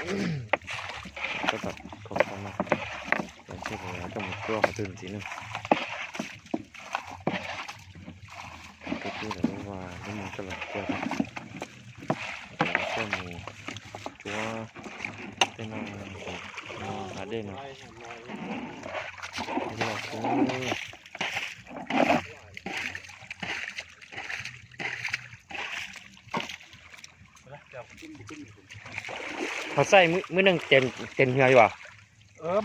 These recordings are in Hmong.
Tab tom khau tau no, ces coj mus cuab qhov twg ntxiv na. Coj twb lawm lub, lub moos coj los cuab tag, coj mus cuab tej no, no hav dej no. Loj kub. Hos xaij muaj neeg tes nyuag yuav?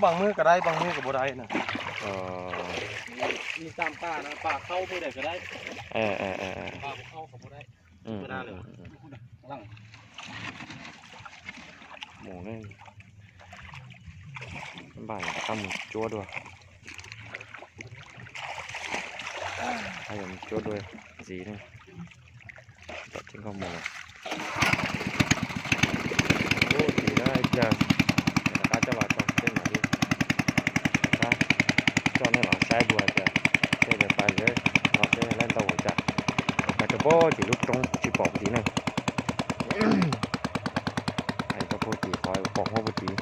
Bằng mưa cả đây, bằng mưa cả bộ đây nè. Mus, npaj rov qab mus cuab dua. Rov qab mus cuab dua ntxiv na. Tom tib nkoj mus lawm. Puag tim no ib pliag, rov qab coj los tso peb mam li rov qab coj nej los saib dua tias tej pais lawm los peb laij ntau ua cas. Mas rau puag tim lub roob tsis pom puag tim na. Hais rau puag tim qhov pom huab puag tim,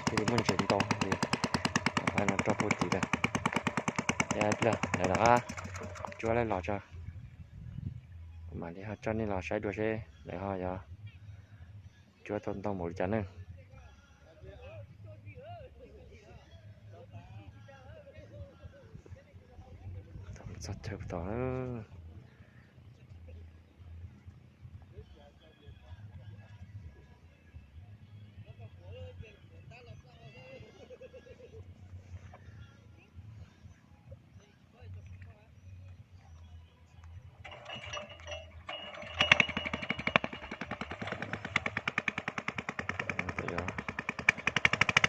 thiaj li muaj ntses ntau li. Hais no rau puag tim lawm. Ib pliag lawv rov qab cuab laij los tso, mam li ho coj nej los saib dua seb lawv ho yuav cuab tau ntau npaum li cas na. Txog chaw puag tod.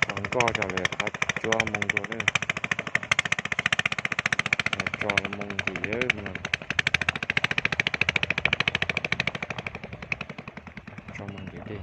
Tso nkoj tso lawm rov qab cuab moo dua na. Tso moo nqis no, tso moo nqis dej.